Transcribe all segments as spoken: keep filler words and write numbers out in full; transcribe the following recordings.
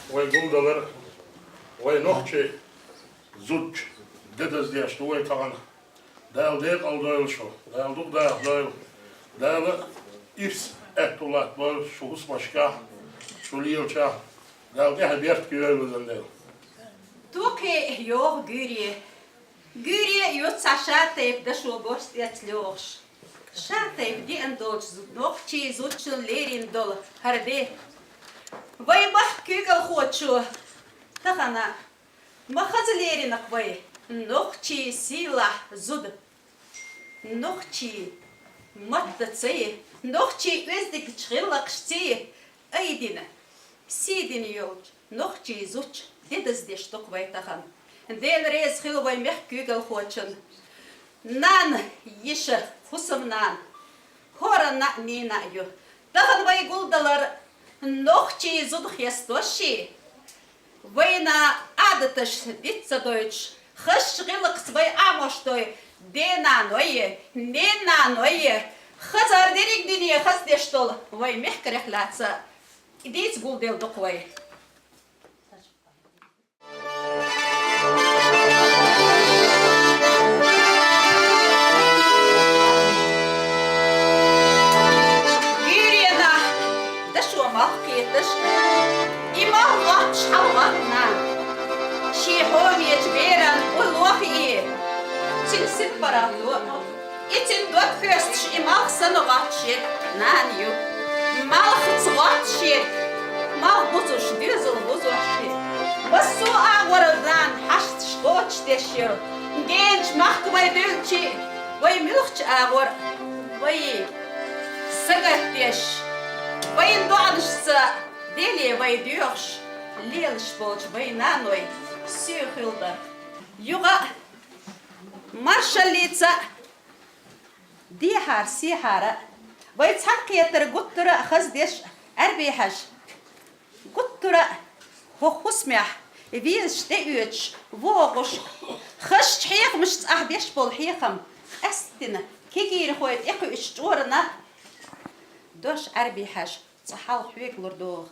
Вай гулдалар, вай нохчий зудча де даздеш ду вай тахана. Дала декъала дойла шо, Дала дукха даха дойла. Дала ирс аьттув латтабойла шун хӀусамашкахь, шун лелачохь. Дала тӀаьхье беркате йойла везан Дела. Дукха йоагӀа гуьйре. Гуьйре ю цхьа шатайпа дашо бос тӀе ца лоьхуш. Шатайпа деана долчу зу-, нохчий зудчун лерина долу хӀара де. Вай махкан куьйгалхочо тахана ма хаза лерина-кх вай нохчий сийлахь зуда. Нохчий маттаций, нохчий оьздигчу гӀиллакхашций айдина, сий дина йолчу нохчий зудча де даздеш ду-кх вай тахана. Дела реза хила вай мехкан куьйгалхочунна. Нана йиша, хӀусамнана, хӀоранна а нена а ю. Тахана вай гулдалар нохчий зуда хестош ший. Вайна Ӏадаташ диц ца дойтуш, хазачу гӀиллакхца вай Ӏамош дой, денаной, ненаной, хазар дерриг дуьне хаздеш долу вай мехкарех лаьцна дийца гулделла ду-кх вай. Гуьйренахь дашо малх кхеташ, и малх лоттуш хьалагӀотту нана. Шен хьомечу беран уй лохий, цуьнан сибат паргӀато, и цуьнан дог хьоьстуш, и малх санна гӀоттуш ерг нана ю. Малхца гӀоттуш ерг, малх бузуш, доьзал бузош ерг. Массо а агӀор нана хьашташ кхочушдеш ю. Генчу махка вай девлчи, вай муьлххачу агӀор вай сагатдеш, вайн доӀанашца Деле вай доьхуш лелаш болчу вай наной соьга хилла дар. Юха а маршаллица а, дехьара-сехьара а вай цхьаьнакхетар гуттара а хаздеш, Ӏаьрбийн хьаьжа, гуттара а хӀокху хӀусамехь везаш, тӀеоьцуш, вогӀуш, хазачу хьехамашца ахь беш болу хьехам къаьсттина кегийрхой тӀекхуьучу чкъурана дош, Ӏаьрбийн хьаьжа, цкъа хьалха хьоьга лур догӀу.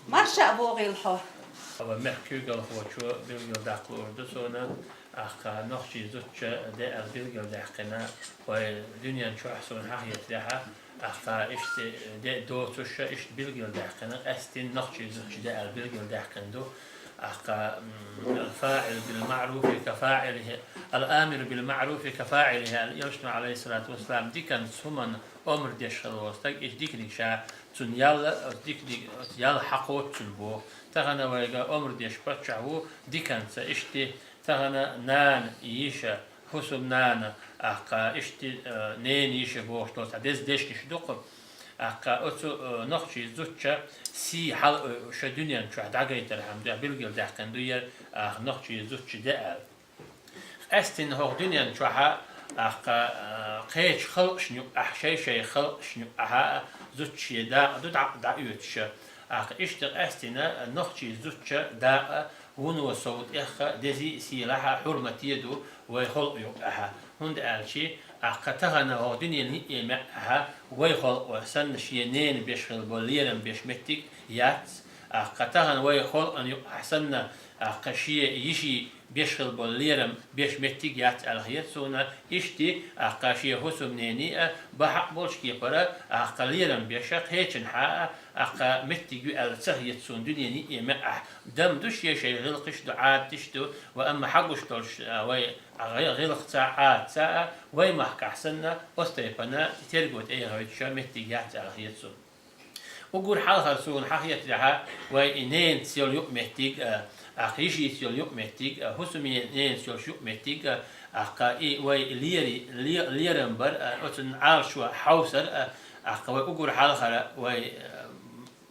Марша а вогӀийла хьо. Ала мехкан куьйгалхочо билгалдаккха луур ду суна, ахка нохчий зудча де аьлла билгалдаьккхина, вай дуьнен чохь суна хьахетарехьа, ахка иштта де доцуша иштта билгалдаьккхина, къаьсттина нохчий зудча де аьлла билгалдаьккхина ду. Ахка, м, الفاعل بالمعروف كفاعله، الآمر بالمعروف كفاعله аьлла, Элчано, عليه الصلاة والسلام, диканца хӀуманна омра деш хилла волу стаг, и диканиг ша цунна ял, оцу диканиг, оцу ял хьакхочу цунна боху. Тахана вайга омра деш паччахь ву диканца, иштта, тахана нана, йиша, хӀусамнана, ахка, иштта, э, нена, йиша бохуш долу цхьа деза дешнаш ду-кх. Ахка, оцу, э, нохчий зудча сий хьала, э, ша дуьнен чохь дӀагайтархьама дуьхьа билгалдаьккхина ду яра, ахка, нохчий зудча де аьлла. Къаьсттина хӀокху дуьнен чохьа, ахка, а, кхечу халкъашна юкъахь, шай-шай халкъашна юкъахьа а зудча шен дакъа ду дӀа-, дӀаоьцуша. Ахка, иштта къаьсттина нохчий зудча дакъа вуно сов тӀех а дезий а, сийлахь а, хьурмате а ду вай халкъ юкъахьа. ХӀунда аьлча, ахка, тахана хӀокху дуьненан ниъе маьӀӀехьа вай халкъо санна шен ненан беш хилла болу лерам беш меттиг яц. Ахка, тахана вай халкъана юкъахь санна, ахка, шен йиший беш хилла болу лерам беш меттиг яц аьлла хета суна, иштта, ахка, шен хӀусамнений а, бахьа а болчу кепара, ахка, лерам беша кхечанхьа а, ахка, меттиг ю аьлла ца хета суна дуьненан ниъе маьӀӀехь. Дам ду шен-шайн гӀиллакхаш ду, Ӏадаташ ду, ва амма хьагуш долуш, а, вай гӀи-, гӀиллакхца, Ӏадатца а, вай махкахь санна, оцу тайпана терго тӀеяхьойтуша меттиг яц аьлла хета суна. Уггар хьалхара суна хьахетарехьа, вай и ненаца йолу юкъаметтиг а, ахка, йишица йолу юкъаметтиг а, хӀусамненаца йолуш юкъаметтиг а, ахка, и вай лери-, ле-, лерам бар а, оцунна Ӏалашо хьовсар а, ахка, вай уггар хьалхара вай, а,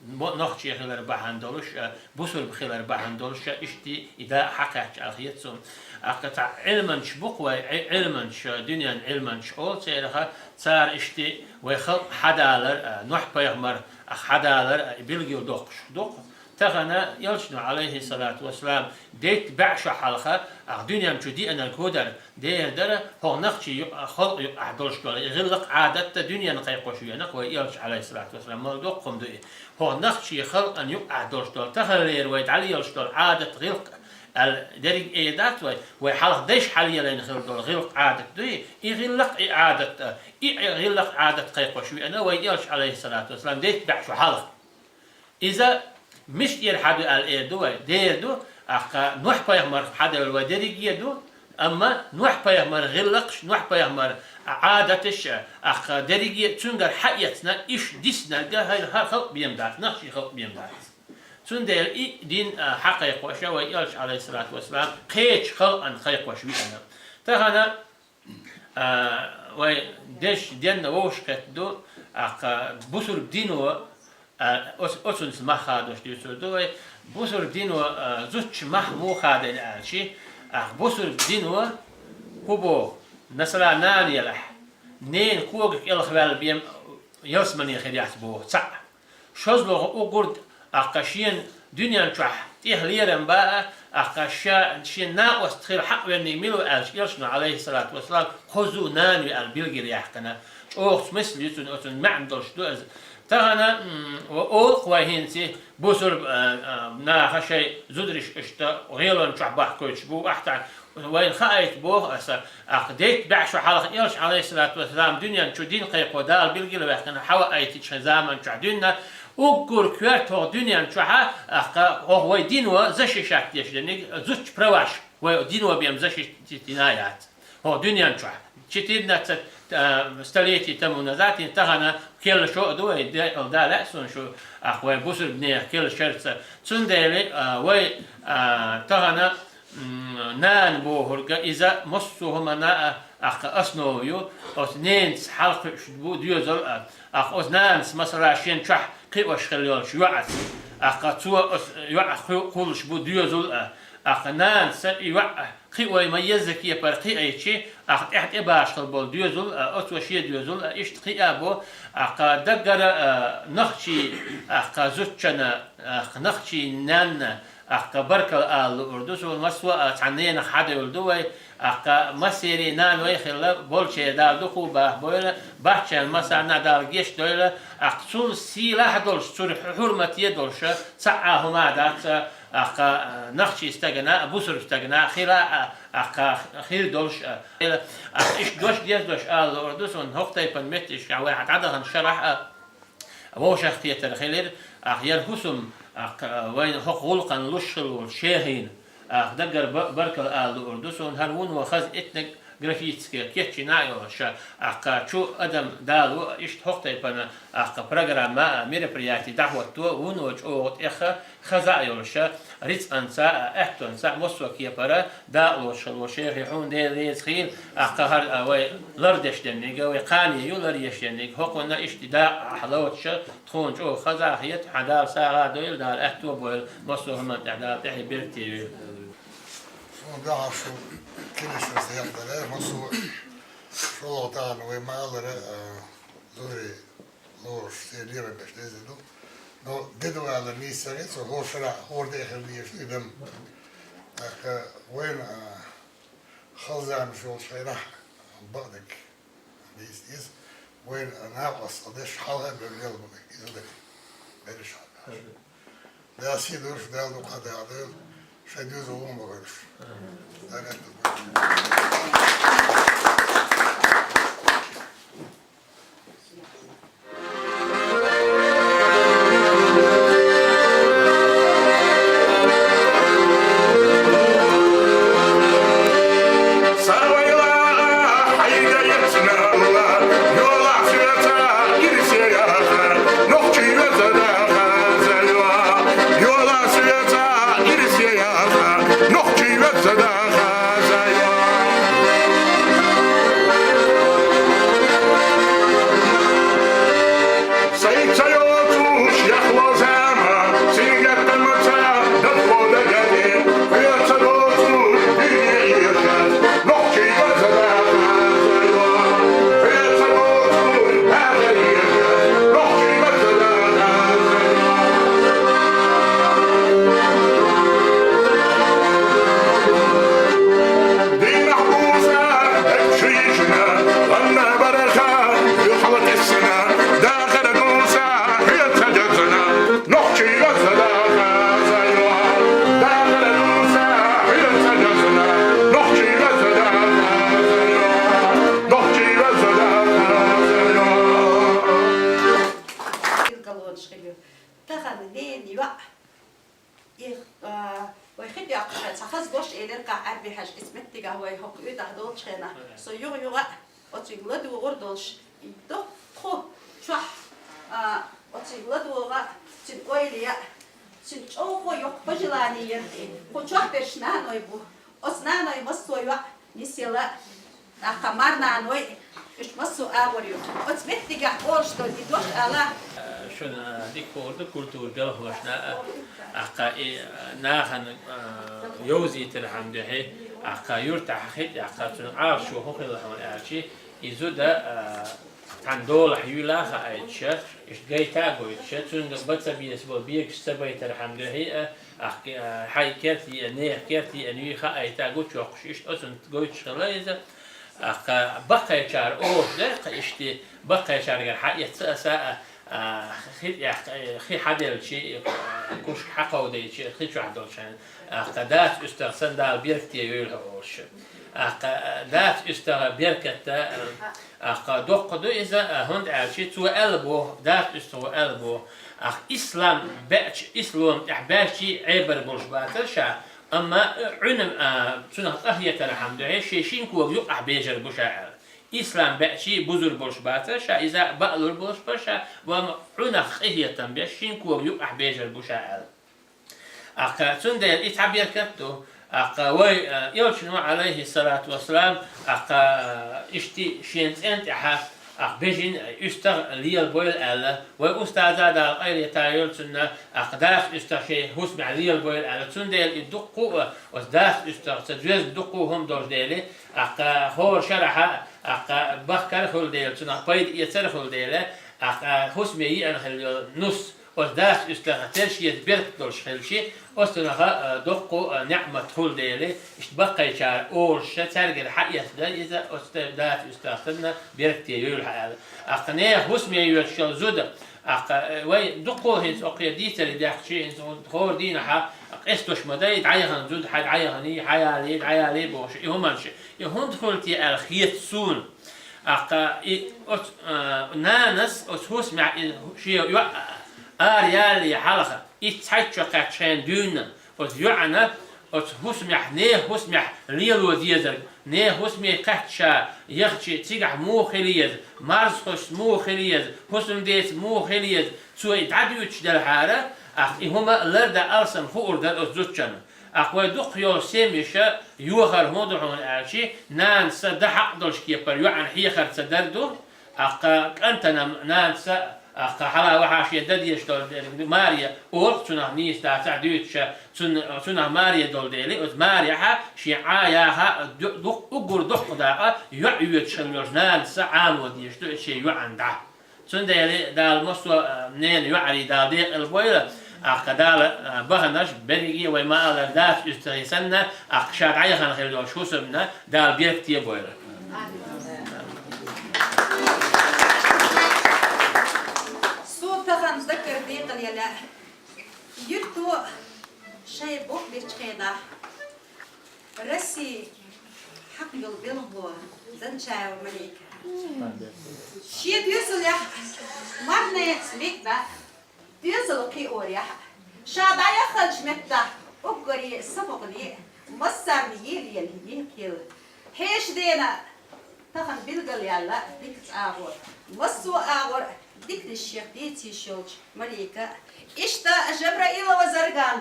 мо-, нохчий хилар бахьана долуш а, бусурба хилар бахьана долуш а, иштта и дакъа хьакхаьчча аьлла хета суна. Ахка, цхьа Ӏилманчаш бу-кх вай, Ӏи-, Ӏилманчаш, дуьненан Ӏилманчаш олу церах а, цара иштта вай халкъ хьадалар а, Нухь-пайхамар, ахка, хьадалар а, и билгалдоккхуш ду-кх. Тахана Элчано, Ӏалайхи салату вассалам, дейтта бӀаь шу хьалха, ах дуьнен чу диъанарг хӀу дара, дера дара, хӀокху нохчийн юкъа, халкъан юкъахь долуш долу и гӀиллакх а, Ӏадат а дуьненна кхайкхош веана-кх вай Элча, Ӏалайхи салату вассалам, мала доккха хӀума ду и. ХӀокху нохчийн халкъан юкъахь долуш долу таханлера вай дӀалелаш долу Ӏадат, гӀиллакх аьлла дерриг а эр дац вай, вай хьалха дайша хьалаеллина хилла долу гӀиллакх, Ӏадат ду и, и гӀиллакх, и Ӏадат а, и гӀиллакх, Ӏадат кхайкхош веана вай Элча, Ӏалайхи салату вассалам, дейтта бӀаь шу хьалха. Иза мишта эр хьан ду аьлла эр ду вай? Дера ду, ахкха Нухь-пайхамар хьан девлла вай дерриге а ду, амма Нухь-пайхамар гӀиллакхаш, Нухь-пайхамар Ӏадаташ, ахкха дерриге а цуьнгара хьаэцна, иштта диснарг хӀара халкъ бен дац, нохчийн халкъ бен дац. Цундела и дин а хьакхайкхош вай Элча, Ӏалайхи салату вассалам, кхечу халкъана кхайкхош веана. Тахана А, вай деш денна вовшахкхетта ду, ахкха бусурба дино, а, оц-, оцунца мах хадош дуьйцур ду вай. Бусурба дино, а, зудчун мах муха хадийна аьлча, ахкха бусурба дино хӀун боху, масала, нана елахь, ненан когах кӀелхаваьлла бен ялсамане хир яц боху, цхьаъ. ШозлагӀа уггар а, ахкха шена дуьнен чохь тӀех лерам бан а, ахкха ша, шен накъост хила хьакъ венниг мила ву аьлча, Элчано, Ӏалайхи салату вассалам, кхузза нана ю аьлла билгалъяьккхина. ЧӀогӀа мисал ю цуьнан, оцунна маьӀна долуш ду иза. Тахана, м, ва олу-кх вай хӀинца, бусурба, а, а, наха шайн зударий иштта гӀелон чохь бахкуьйтуш бу, ахьа цхьа Вайна хаийта боху аса, ахкха дейтта бӀе шу хьалха Элча, Ӏалайхиссалату вассалам, дуьнен чу дин кхайкхо Дала билгал а ваьккхина, хьаваийтича шайн заман чохь дуьйна, уггар коьрта хӀокху дуьнен чохь, ахкха хӀокху вай дино защищать деш дерниг, зудчун праваш, вай дино бен защитить дина яц. ХӀокху дуьнен чохь. Четырнадцать, а, столетий тому назад, и тахана келла шо а ду вай, де-, Дала лаьа суна шу, ахкха вай бусург нехан келла шарца. Цундела, а, вай, а, тахана М, нана бохург иза массо а хӀуманна а, ахкха, основа ю. Оцу ненаца хьалакхуьуш бу доьзал а. Ахкха, оцу нанас, масала, шен чохь кхиош хилла йолчу йоӀаца. Ахкха, цо оцу йоӀах кху-, кхуллуш бу доьзал а. Ахкха, нанаса и йоӀ кхиой ма езза кепара кхиайчи, ахкха, тӀаьхьа тӀебашхала болу доьзал а, оцо шен доьзал а, иштта кхиа бу. Ахкха, даггара, а, нахчий, ахкха, зудчана, ахкха, нахчий нанна, Ахкха, баркалла ала луур ду суна, массо а цхьана ненах хьадевлла ду вай. Ахкха, массерий нана вай хилла, болчеран Дала дукха бахабойла, бахчарна массарна а Дала гечдойла. Ахкха, цул сийлахь долуш, цуьра хьу-, хьурмате долуш, цхьа а хӀума дац, ахкха, нахчий стагана а, бусург стагана а хила а, ахкха, хир долуш а. Ахкха, иштта дош деза дош ала луур ду суна, хӀокху тайпана меттигашкахь вай хьан дӀадахана шарахь а. Вовшахкхетар хилира, ахкха, яра хӀусам, ахкха, вайна хӀокху гӀуллакхна луш хилла волчу шайхана, ахкха, даггара ба-, баркалла ала луур ду суна, хӀара вуно хаза этнографически кечйина а йолуш, ахкха, чу адам Дала ву, иштта хӀокху тайпана, ахкха, программа а, мероприяти дӀахӀотто, вуно чӀогӀа тӀех хаза а йолуш, рицкъанца а, аьттонца а, массо а кепара дакъалоцуш хилла волу шайхи, хьуна Дела реза хуьлда, ахкха, хӀара, а, вай лардеш дерниг, вай кхане ю ларъеш дерниг, хӀокхунна иштта дакъа ахь лоцуш, тхуна чӀогӀа хаза а хета, хьан Дала сагӀа а дойла, Дала аьтто а бойла, массо а хӀуманна тӀехь Дала тӀаьхье беркате йойла. Суна дуьхьал шу килсаш дехнера, массо а шолгӀа тахана вай ма-аллара, а, зударий лоруш, церан лерам беш деза ду. Но де ду алар нийса ца хета, со хӀора шарахь, хӀора де хила дезаш ду и дам. ТӀаккха вайна, а, хала заманаш йолчу хенахь бакъдерг дийца деза. Вайна накъосталла деш хьалха а бевлла мел бу иза дерг. Берриш хьалха. Дала сий лойла шу, Дала дукха дакъа дойла, шайн доьзал вон бахийла шу. Дала аьтто бойла. Вай хи тӀехь цхьа хаза дош элира-кх Ӏарби-Хьаьжас, иза меттигехь вай хӀокху уьйтӀахь долчу хенахь, со юха-юха оцуьнга ладугӀур долуш, и доккха чохь, а, оцуьнга ладогӀа, цуьнан ойла яа, цуьнан чӀогӀа йоккха пожелание яра-кх и. Кху чохь берш наной бу. Оцу наной массо а йоӀ нисъяла, тӀаккха марнаной, уьш массо а агӀор ю. Оцу меттигехь олуш долу и дош ала. Шуна дика хуур ду культура белхалошна, тӀаккха и нахана, а, йовзийтархьама дуьхьа, тӀаккха юьртахь хи тӀехь, тӀаккха цуьнан Ӏалашо хӀун хилла хьуна аьлча, и зуда, а, цхьана долахь юьйлахь а хаийташ, иштта гайта а гойтуш, цуьнга бан ца безаш болу бегаш ца байтархьама дуьхьа, а, ахь, а, хьайн керта еана, нехан керта еана юй хаийта гучуйоккхуш, иштта оцунна гойтуш хилла иза. Ахь, а, баккхайчара олуш дара-кх иштта, баккхайчаьргара хьаэцна аса, а, а, хи тӀехь, а, хи хьаделча, а, куьшка хьакховдийча, хи чохь долчу хенахь, ахь, дацуьстагӀа санна Дала беркате йойла хьо олуш. Ахь, дацуьстагӀа беркат а, ахь, доккха ду иза, а, хӀунда аьлча цо аьлла боху, дацуьстагӀо аьлла боху, ахь, ислам баьча, ислам тӀехь баьччий Ӏебар болуш бацара ша, амма Ӏуьйранна, а, цунах къахетархьама дуьхьа шен шина кога юкъахь бежар бу ша аьлла. Ислам баьччий бузур болуш бацара ша, иза баалур болуш бара ша, амма Ӏуьйранах къахетам беш шина кога юкъахь бежар бу ша аьлла. Ахь, цундела и цхьа беркат ду. Ахь, вай, а, элчано, Ӏалайхиссалату вассалам, ахь, а, иштта шен цӀен тӀехь, ахь, бежина уьстагӀ лелабойла аьлла, вай устаза, Дала къайле тайойла цунна, ахь, дацуьстагӀ шен хӀусамехь лелабойла аьлла. Цундела и дуккха а, оцу дацуьстагӀца доьзна дуккха а хӀума долуш дели, ахь, хӀора шарахь, ахь, бахкар а хуьлу дела, цунах пайда эцар а хуьлу дела, ахь, хӀусаме еана хилла йолу нус, оцу дацуьстагӀах тера шеца беркат долуш хилча, оцунах, а, доккха, а, неӀмат хуьлу дела, иштта баккхайчара олуш, цаьргара хьаэцна дара иза, оцу дацуьстагӀ санна беркате йойла хьо аьлла. Ахь, нехан хӀусаме йоьдуш йолу зуда, ахь, а, вай дуккха а хӀинца окхе дийцаре даьхча, хӀинца хӀора дийнахь къестош ма дай, дӀаяхана зуда, хьайн дӀаяханий, хьаялий, дӀаялий бохуш, и хӀуманаш, и хӀунда хуьлу те аьлла хета суна. Ахь, и оцу, а, нанас оцу хӀусамехь и шен йоӀ ара ялале хьалха, итт цхьайтта шо кхаьчча хенахь дуьйна, оцу йоӀана оцу хӀусамехь, нехан хӀусамехь лело дезарг, нехан хӀусаме кхаьчча ша яхча, цигахь муха хила еза, марзхуьшца муха хила еза, хӀусамдеца муха хила еза, цо и дӀадуьйцуш делахьара, ахь, и хӀума лардан алсам хуур дара оцу зудчунна. Ахь, вай дукха йолу семьяш йохар хӀун ду хьуна аьлча, нанас дан хьакъ долуш кепара йоӀана хьехар ца дар ду, ахь, кӀантана нанас, ахь, хьала вахьа шен дан дезаш долу маре олу-кх цунах нийса дацахь дуьйцуш, цун-, цунах маре долу дела, оцу марехь шен Ӏа яха ду-, дукх-, уггар дуккха дакъа йоӀ йоьдуш хилла йолчу нанас Ӏамо дезаш ду иза шен йоӀана дӀа. Цундела Дала массо а, а, ненан йоӀарий Дала декъала бойла, ахь, Дала, а, баханарш берриге а вай ма-аллара дацуьстагӀий санна, ахь, ша дӀаяхана хилла йолчу хӀусамна Дала беркате бойла. Суна тахана дагара декъала яла юьрто шайн бухбечу хенахь Россин хьакъ йолу белхало Данчаева Малика. Шен доьзалехь мархнеца мегна доьзал кхиорехь, ша дӀаяханчу меттехь уггаре самукъане, массарна елаелла, екхъелла. Хьешан дена тахана билгалъяьлла дикаца агӀор, массо а агӀор диканаш шех дийца йиш йолчу Малика. Иштта Жабраилова Зарган,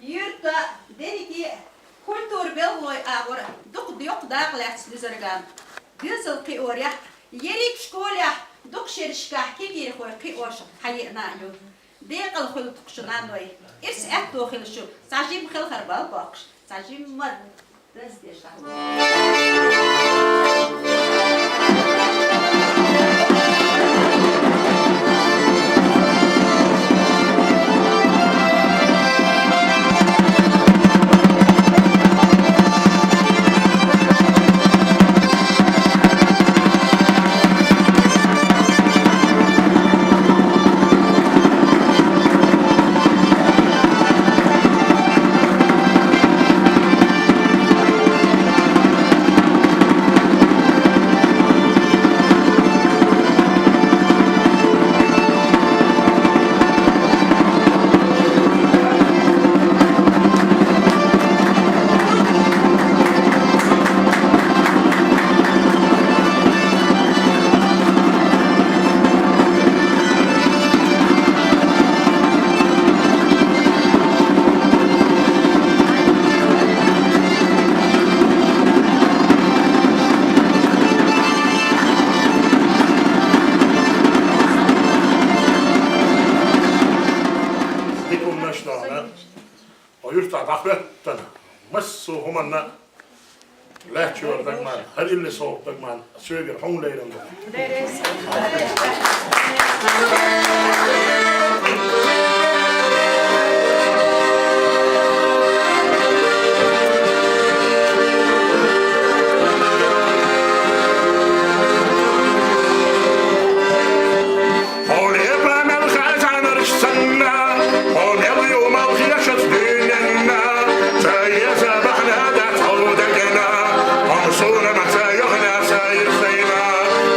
юьрта дерриге а культура белхалой агӀор дукха доккха дакъа лаьцна ду Зарган. Доьзал кхиорехь, ерриг школехь дукха шерашкахь кегийрхой кхиош хьаеана а ю. Декъала хуьлда-кх шу, наной. Ирс аьтто хила шу, цхьа жимма хелхар бала боккхуш, цхьа жимма даза деш. Юртахь дӀахӀоьттина, массо а хӀуманна лаьтташ йолу даг ма, хӀара илли сов даг ма, соьгара хьуна лерина ду. Хьо лепа мел хазанарш санна, хьо мел ю мел хешац дуьненна, ца еза бахьана дац хьо дагана, хьо суна ма ца йохна ца ирсайна,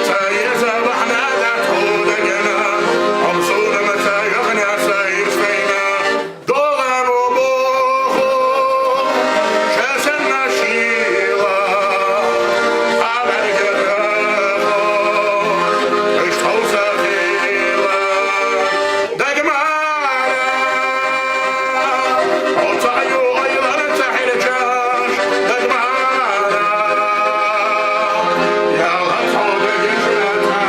ца еза бахьана дац хьо дагана, хьо суна ма ца йохна ца ирсайна. ДогӀано боху, ша санна шийла, хабар герхахо, уьш тховса хила. Дагмара, оцхьа ю ойлана ца хьирчаш, дагмара, яла тхо дагишата.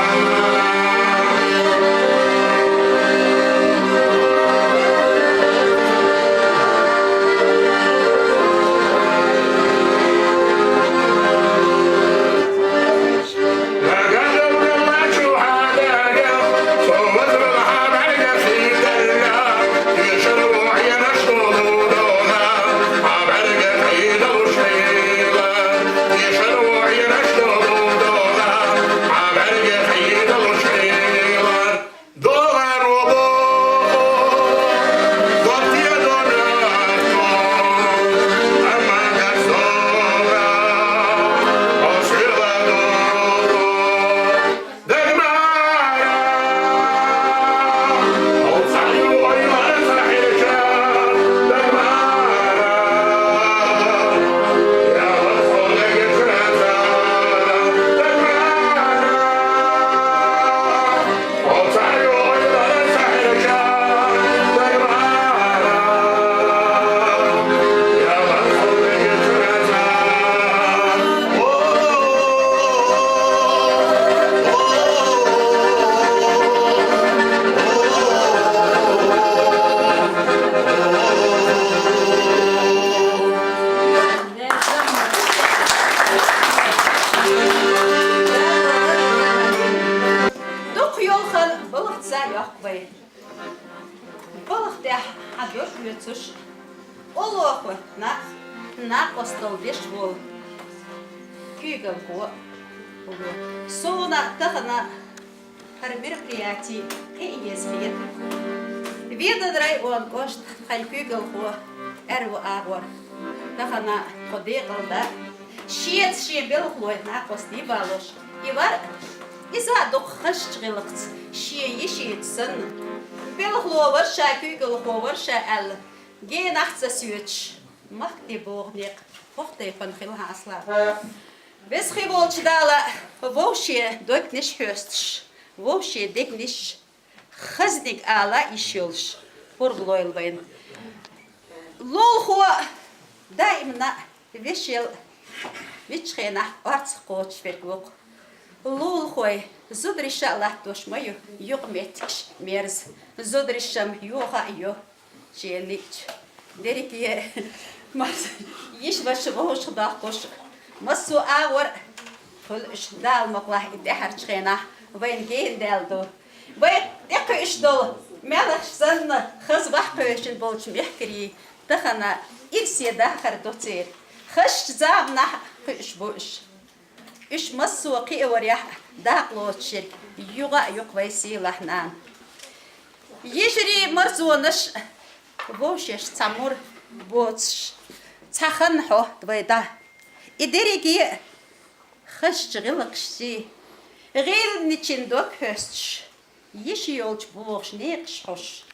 Дукха йолхана балхаца йоккху вай. Балха тӀехь хьан догӀа оьцуш, олохо нах, накъостал деш волу куьйгалхо. Суна тахана хӀара мероприяти кхин а еза хета. Веданан районан кӀоштан хьайн куьйгалхо аьрру агӀор тахана тхо декъалда шеца шен белхалой накъостий балош. И вар, иза а дукха хазачу гӀиллакхца, шен йишица санна, белхало вара ша, куьйгалхо вара ша аьлла, генахь ца соьцуш, махкахь богӀу некъ хӀокху тайпана хилла хьан аслан. Веза хи волчу Дала вовшийн дегнаш хьоьстуш, вовшийн дегнаш хазниг ала йиш йолуш, пурба лойла вайна. Лулахо даимна вешел, вичча хенахь орцах кхочуш верг ву-кх. Лулахой зудариша а латтош ма ю, юкъа меттигаш мерза, зударишам юха а ю. Шен лиъча дерриге а, мас-, йиш-ваша вовшах доккхуш, массо а агӀор хуьлуш, Дала мукъалахь и тӀаьхьарчу хенахь вайна генадаьлла ду. Вай тӀекхуьуш долу, мелхаш санна, хаза вахкхуьйшина болчу мехкарий тахана ирсе дахар ду церан. Хазачу заманахь кхуьуш бу уьш. Уьш массо а кхиаварехь дакъа лоцуш ерг юха а ю-кх вай сийлахь нана. Йижарий, марзонаш, вовшашца цхьа мур боцуш, цхьа хан хьо вай да. И дерриге а хазачу гӀиллакхашций, гӀиллакхашций дог хьоьстуш, йиш йолчу богӀуш некъаш хьош.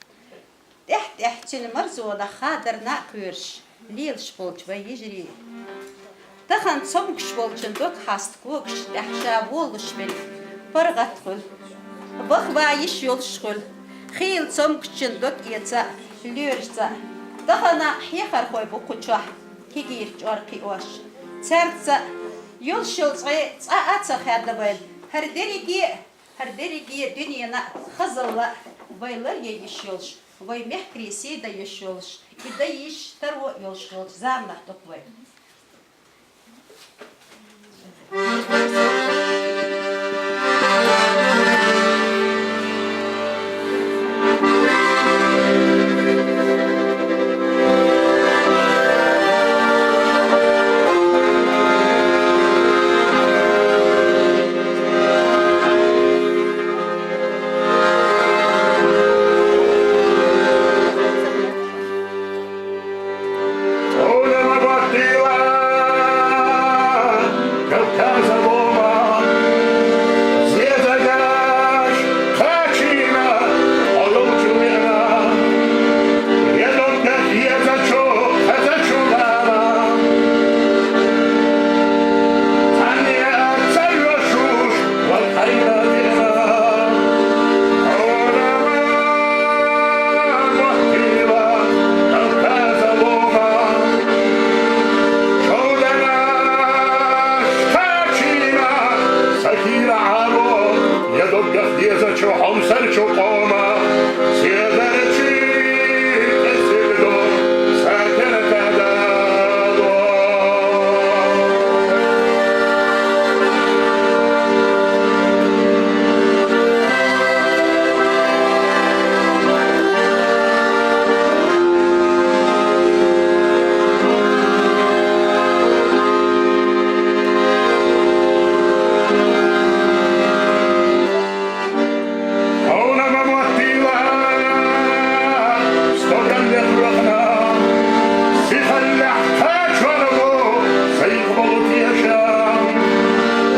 ТӀаьхь-тӀаьхьа цуьнан марзонах хадарна а кхоьруш лелаш болчу вай йижарий. Тахана цомгуш волчун дог хьаста когаш тӀехь ша волуш верг паргӀат хуьлу. Ваха ван йиш йолуш хуьлу. Хийла цомгушчун дог эца а, лоьрашца а. Тахана хьехархой бу кху чохь кегийра чӀор кхиош. Цаьрца йолуш йолу цӀе цкъа а ца хаьдда вайна. ХӀара дерриге а ХӀара дерриге а дуьненан а хазалла а вай ларъян йиш йолуш, Вай мехкарий сий дайта йиш йолаш, и дайта йиш таро йолаш волча заманах дукха вай. Хьона ма боаттийла Кавказа лома, зезагаш кхачийна, Ӏодолча вена, е доггах езачо, хезачо лала. Цхьанне а ца йоашуш, вай хайна вена. Хьона ма боаттийла Кавказа лома, човданаш кхачийна, сатийла Ӏаро, е доггах дезачо хьовсарча къома, седарчий кӀезига дог са керта дало. Хьона ма боаттийла, стоган лехьрахана, сихаллехь кхачорго сайх болу теша.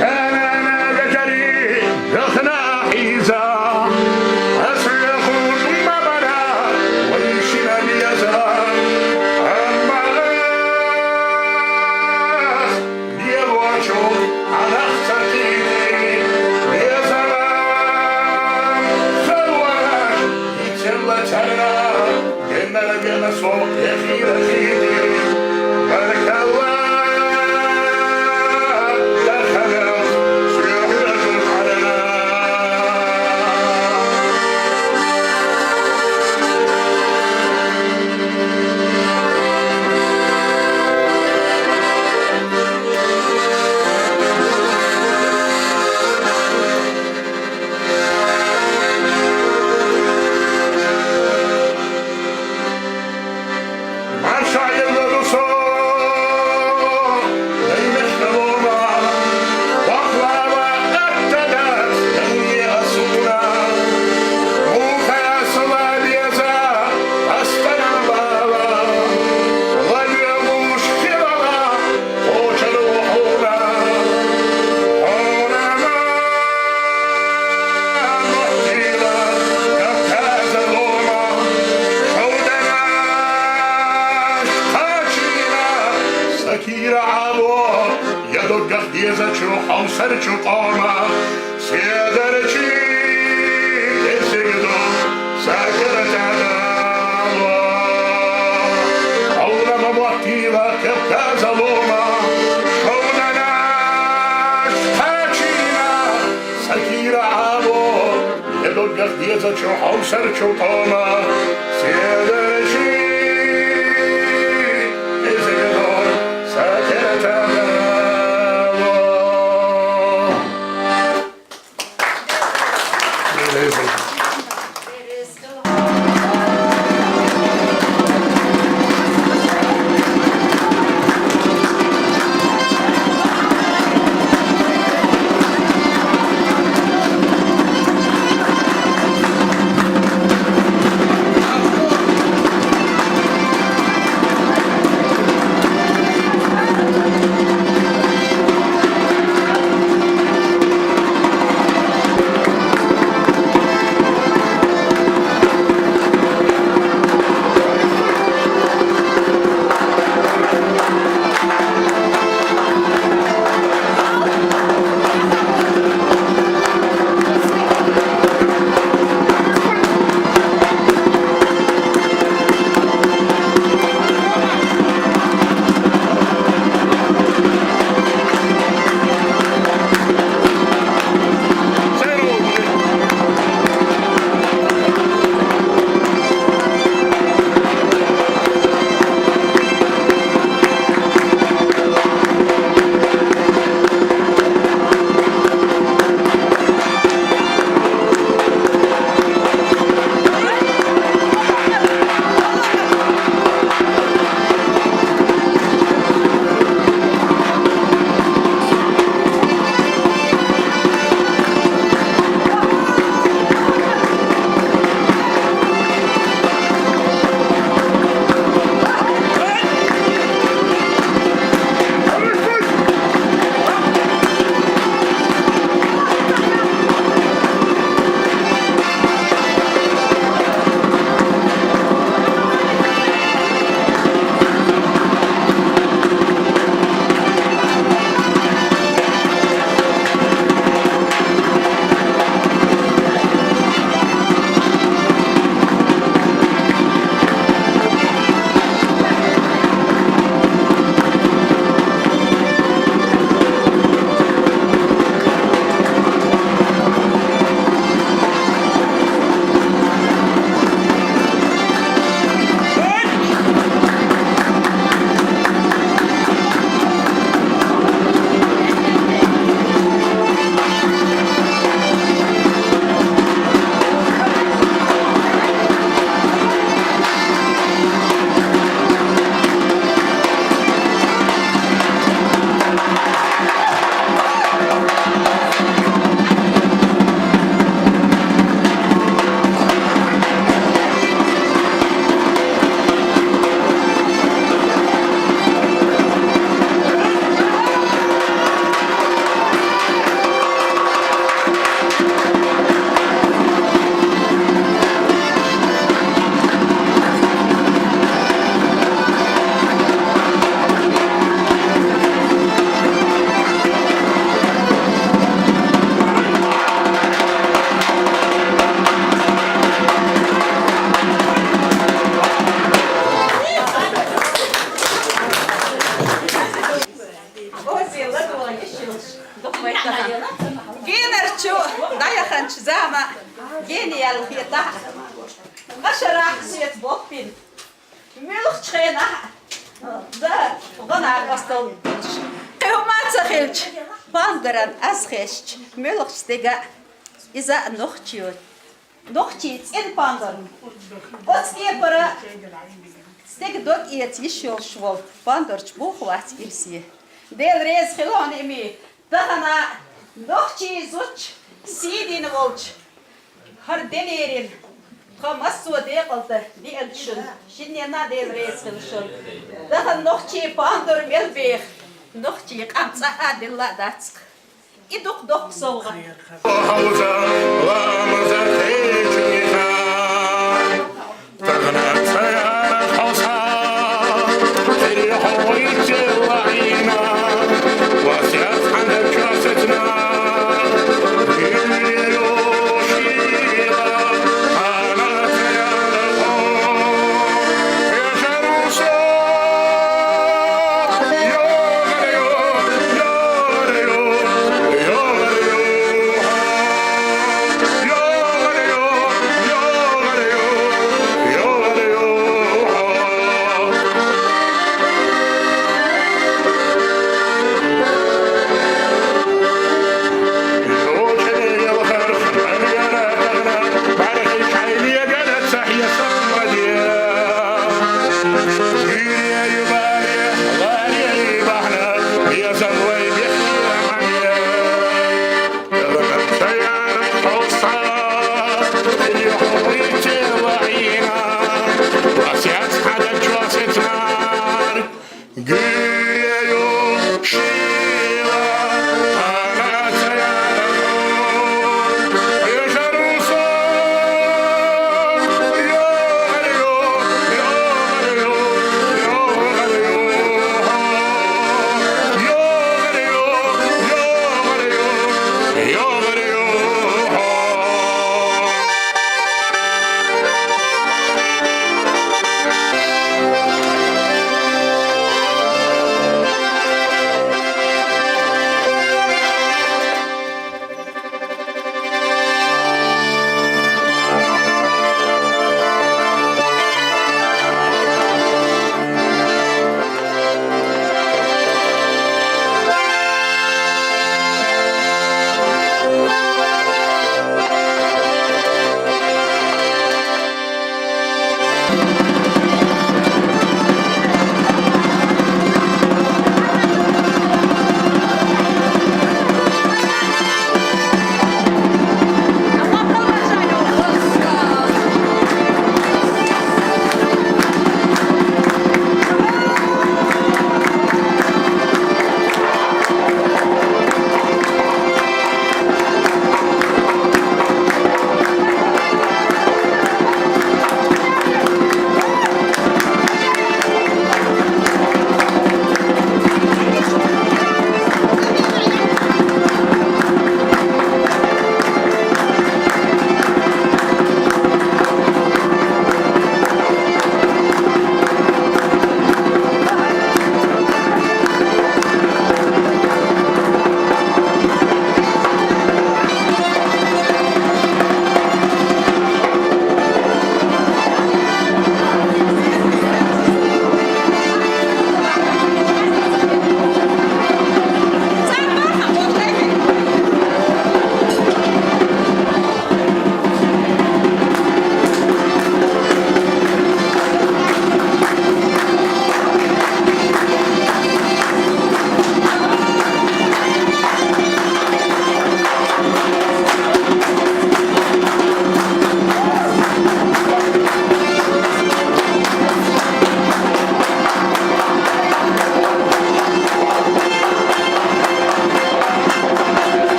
Даьна-нана вежарий лехьна хьийза, ас лехуш ма бара вай шина беза. Амма ас лелочул хьанах ца кхийти, безам халвараш, ицелла царна, геннара вена со эхира кхийти. Баркалла, дахана, суьхьуьржу хьарана. Марша йилла ду со, дай мехка лома, вахлава аттадац, дай асуна. Муха сала беза, астана бала, ладуя муш хилала, кхочур ву хьуна. Хьона ма боаттийла Кавказа лома, човданаш кхачийна, сатийла Ӏаро, е доггах дезачо хьовсарча къома, седарчий кӀезига дог са керта дало. Хьона ма боаттийла Кавказа лома, човданаш кхачийна, сатийла Ӏаро, е доггах дезачо хьовсарча къома, седарчий кӀезига дог са керта дало. Ял хетахь, къашарахь сет боппин. Муьлххачу хенахь, да, гӀанахь къастал. Кхин хӀума ца хилча, пандаран аз хезча, муьлххачу стеган иза а нохчий. Нохчий цӀена пандар. Оцу кепара стеган дог эца йиш йолуш волу пандарчу боху вац ирсе. Дела реза хила хьуна, Ими, тахана нохчий зудчу сий дина волчу хӀара делерина тхан массо а декъалта деанчу шуна, шинненна а Дела реза хила шуна. Тахана нохчий пандар мел беха, нохчий къам цӀа а делла а дац-кх. И дукха доккха совгӀат.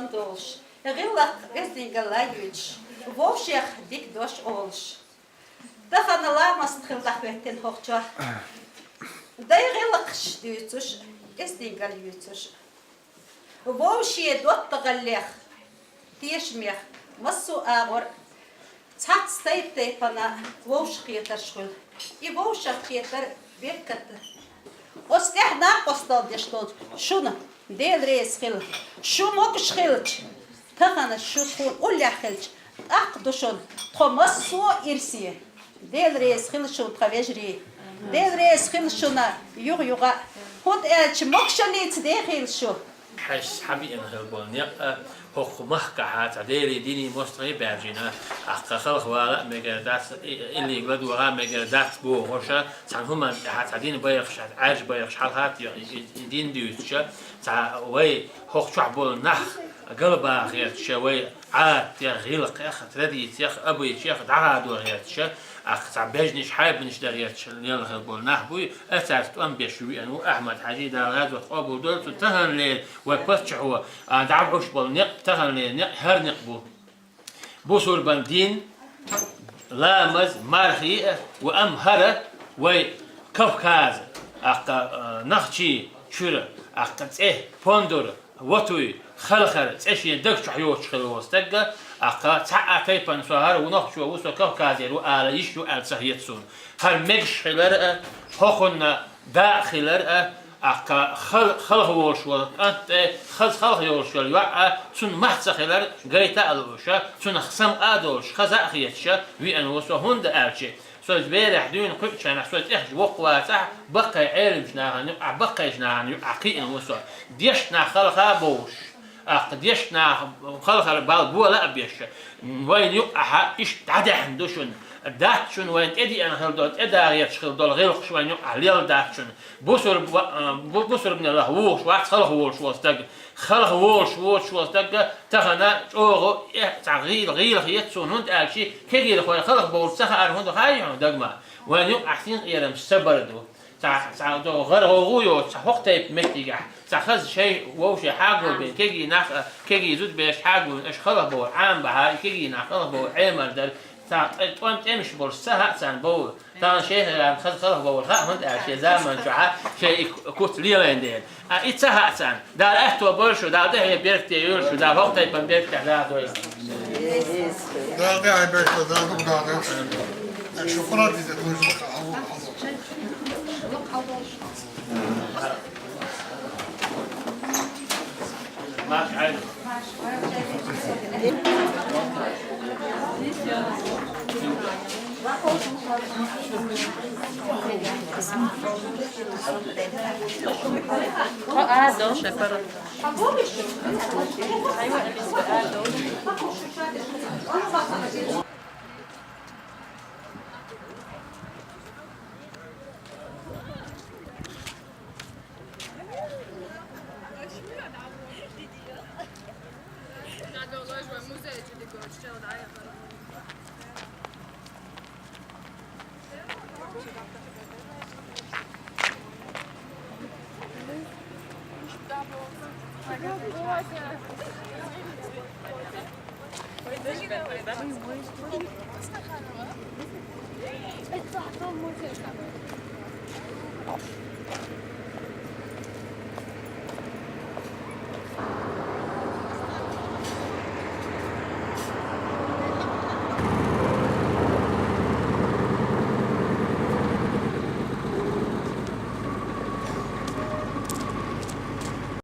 долуш, гӀиллакх эздингала юьйцуш, вовшех дика дош олуш. Тахана ламаст хила дӀахӀоьттина хӀокху чохь. Дай гӀиллакхаш дуьйцуш, эздингал юьйцуш. Вовшийн доттагӀаллех, тешамех, массо а агӀор цхьацца тайп-тайпана вовшахкхетарш хуьлу. И вовшахкхетар беркат. Оцу тӀехь накъосталла деш долчу шуна Дела реза хила. Шу могуш хилча, тахана шу тхуна уллехь хилча, тӀаккха ду шуна тхо массо а ирсе. Дела реза хила шуна, тхан вежарий. Дела реза хила шуна юха-юха. ХӀунда аьлча могушаллица дехийла шу. Хьаьжас хьан биъна хила болу некъ а, хӀокху махкахьа цхьа Делан динийн мостагӀий баьржина, ахь халха вала а мегар дац, и-, иллига ладогӀа а мегар дац бохуша, цхьана хӀуманна тӀехьа цхьа дин байхаш, Ӏаьржа байхаш хьалха а тӀе и, и, и дин дуьйцуша, цхьа вай хӀокху чохь болу нах галбаха гӀерташа, вай Ӏадатех, гӀиллакхех, традицех, обычаех дӀагӀадо гӀерташа, ахь цхьа бежнаш, хьайбанаш дан гӀерташ лелла хила болу нах буй, а цаьрца тӀом беш веана ву Ахьмад-Хьаьжи, Дала реза хуьлда, къобал дойла цо. Таханлера вай паччахьо, а, дӀабахьуш болу некъ, таханлера некъ хӀара некъ бу. Бусурбан дин, ламаз, мархий а, ва амма хӀара вай Кавказа, ахь, а, Нахчий чуьра, ахь, цӀе, Пондура, Ватуй, Халхара цӀе шен даг чохь йоцуш хилла волу стаг, ахь, цхьа а тайпана со хӀара ву нохчо ву, со Кавказера ву ала йиш ю аьлла ца хета суна. ХӀара мегаш хилар а, хӀокхунна дакъа хилар а, ахь, хал-, халха волуш волу кӀант а, хаза халха йолуш йолу йоӀ а, цунна мах ца хилар гайта а лууша, цунах самукъа а долуш, хаза а хеташа, веана ву со, хӀунда аьлча, со иза берехь дуьйна кхуьучу хенахь, со тӀехь воккха вацахь, баккхий Ӏеламчу нахана юкъахь, баккхийчу нахана юкъахь кхиъна ву со. Дешна нах халха а бовлуш, ахь, дешна нах халхара бала бола а беш, вайна юкъахь иштта дӀадаьхна ду шуна. Дац шуна вайна тӀедеана хила долу, тӀедагӀерча хила долу гӀиллакхаш вайна юкъахь лелла дац шуна. Бусурба-, бу-, бусурбанеллах вухуш вац халха волуш волу стаг. Халха волуш воцуш волу стаг тахана чӀогӀа, э, цхьа гӀийла, гӀийла хета суна, хӀунда аьлча кегийрхой халха бовлуш ца хаьара, хӀунда хаьий хьуна дагма? Вайна юкъахь синкъерамаш ца бар ду. Цхьа, цхьа гӀар гӀовгӀа йоцу, цхьа хӀокху тайпа меттигехь, цхьа хаза шай вовшийн хьагулбина, кегий нах а, кегий зудабераш хьагулбина, аша халха бовла Ӏамабахьара, и кегий нах халха бовла Ӏемар дара, цхьа тӀе-, тӀом тӀемаш болуш ца хаьа царна бовла. Тахана шайхарна хаза халха бовла хаьа, хӀунда аьлча шен заман чохь шайн и куц лелайна дела. А и ца хаьа царна. Дала аьтто бойла шу, Дала тӀаьхье беркате йойла шу, Дала хӀокху тайпана беркате дӀадойла. Дала тӀаьхье беркате, Дала дукха Дала дойла. Так что, пора диза, тоже.